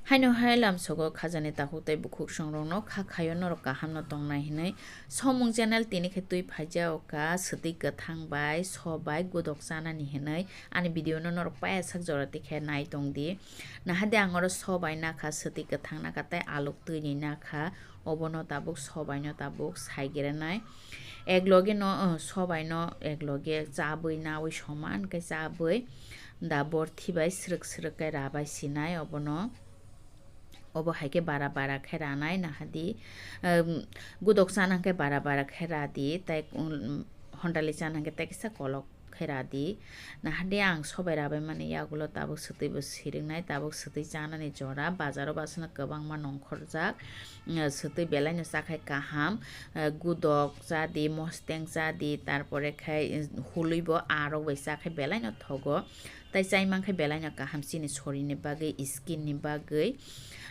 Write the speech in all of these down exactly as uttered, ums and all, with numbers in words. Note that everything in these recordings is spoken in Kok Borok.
Haino hai lamsogo khajani takhuk tei bukhuk songrokno kha khaio norok kahamno tongnai hinwi. Somung channel tini khe twi phaijao ka swtwi kwthang bai so bai gudok chanani hinwi ani video no norok paya sak jora tikhe nai tongdi. Nahadi ang oro so bai nakha, swtwi kwthang nakha tei aluk twi ni nakha, obono tabuk so bai no tabuk saigiranai. Ek loge no, uh, so bai no ek loge chabwi nawi soman khe chabwi da borthi bai srwk srwk khe rabai sinai obono. Obo hai khe bara bara khe ranai nahadi, um, gudok chana hwnkhe bara bara khe radi, tei, um, hondali chana hwnkhe tei kisa kolok khe radi. Nahadi ang sobai rabai mani yagulo tabuk swtwi bo siriknai, tabuk swtwi chanani jora, bazaro basano kwbangma nongkhorjak, uh, swtwi belaino chakhai kaham, uh, gudok chadi, mosteng chadi, tarpore khai, uh, hului bo arok bai chakhai belaino thogo. Tai chai mankhe belaino kaham chini sorini bagwi, skin ni bagwi.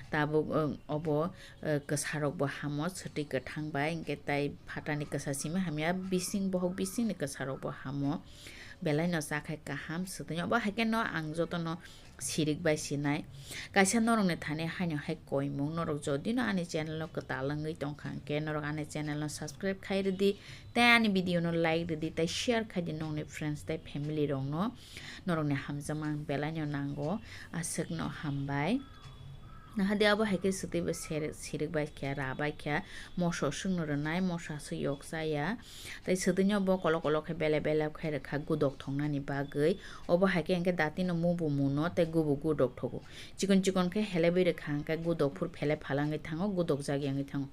Tabuk, um, obo, uh, kwsarok bo hamo, swtwi kwthang bai, hwnkhe tai phatani kwsa simi hamya, bising bohok bisingni kwsarok bo hamo. Belaino chakhai kaham swtwino. Obo hai khe no ang jotono sirik bai sinai. Kaisa norokni thani haino hai koimung, norok jodi no ani channel no kwtal wngwi tongkha hwnkhe norok ani channel no subscribe khai rwdi, tei ani video no like rwdi, tei share khai di nokni friends tei family rokno. Norokni hamjakma ang belaino nango, aswkno hambai. Nahadi abo hai khe swtwi bo ser-, sirik bai khe, ra bai khe, moso swkno rwnai, moso aswk yok chaya. Tei swtwino bo kolok kolok khe bele bele khe rwkha gudok thoknani bagwi. Obo hai khe hwnkhe datino mubu muno tei gubu gudok thogo. Chikon chikon khe helebwi rwkha hwnkhe gudok phur phele phalangwi thango, gudok jagwi wngwi thango.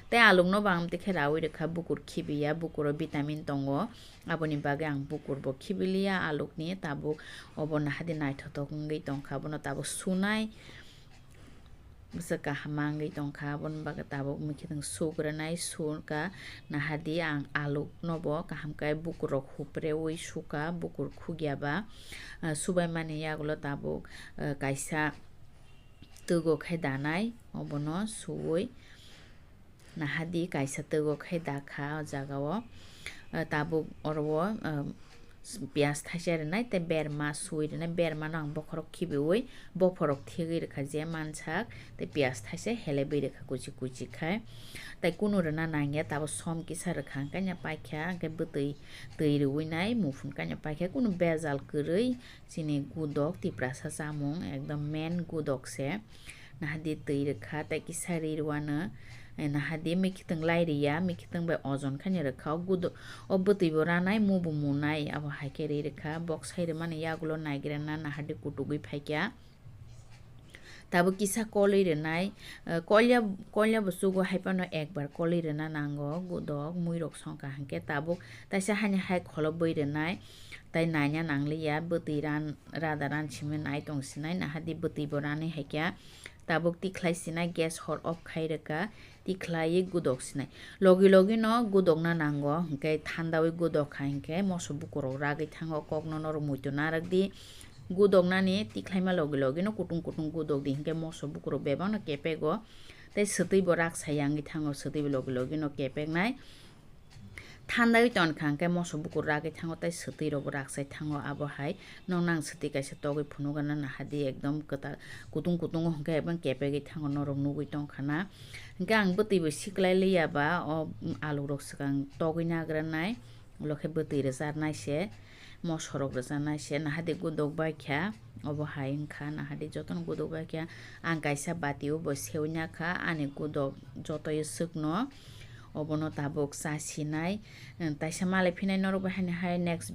Tei alukno bo ang tei khe rawi rwkha, bukur khibiya, bukuro vitamin tongo. Aboni bagwi ang bukur bo khibiliya alukni, tabuk obo nahadi naithothok wngwi tongkha, abono tabuk sunai bwswk kaham ma wngwi tongkha, aboni bagwi tabuk muikhwtwng sugranai sukha. Nahadi ang alukno bo kaham khe bukurrok hupreui sukha, bukur khugya ba, ah, subaimani yagulo tabuk, ah, kaisa twgo khe danai, obono suui. Nahadi kaisa twgo khe dakha o jaga o. Ah, tabuk oro o, ah, piyaj thaisa rwnai tei berma sui rwnai, berma no ang bokhorok khibiui bophorok thegwi rwkha je mansak tei piyaj thaisa helebwi rwkha kuchi kuchi khai. Tai kunu rwna nangya, tabuk som kisa rwkha hwnkhe paikha, hwnkhe bwtwi twi rwui nai muphun kanya paikha, kunu bejal kwrwi. Chini gudok Tiprasa chamung ekdom main gudok se. Nahadi twi rwkha tei kisa ri rwano, eh, nahadi mikitwng lai riya, mikitwng bai ojon khaino rwkha. O gudo-, o bwtwi bo ranai, mu bo munai, abo hai khe ri rwkha. Bok sai rwmani yagulo naigrana nahadi kutugwi phaikha. Tabuk kisa kolwi rwnai, eh, kolya, kolya bo chugo hai phano ekbar kolwi rwna nango, gudok muirok songkha hwnkhe tabuk taisa haini hai kholobwi rwnai, tai naina nangliya, bwtwi ran, rada ran simi nai tong sinai, nahadi bwtwi bo ranwi hai khe. Tabuk tikhlai sinai, gas hor off khai rwkha, tikhlaiwi gudok sinai. Logi logi no gudokna nango, hwnkhe thandawi gudok kha hwnkhe moso bukurok ragwi thango, kokno norok muitu narwk di. Gudoknani tikhlaima logi logi no kutung kutung gudok di, hwnkhe moso bukurok bebak no kepego, tei swtwi bo raksa yangwi thango, swtwi bo logi logi no kepeknai. Thandai tongkha hwnkhe moso bukur ragwi thango tei swtwi rokbo raksai thango. Abo hai nokno ang swtwi kaisa togwi phunukgana, nahadi ekdom kwtal kutung kutung hwnkhe ekdom kepegwi thango, norok nugwi tongkha na. Hwnkhe ang bwtwi bo siklai liya ba o aluk rok swkang togwi nagranai, ulo khe bwtwi rwcharnai se, moso rok rwcharnai se, nahadi gudok bai kha. Obo hai wngkha, nahadi jotono gudok bai khe ang kaisa bati o bo seui nakha ani gudok joto swkno. Obono tabuk cha sinai, taisa malai phinai norok bai haino hai next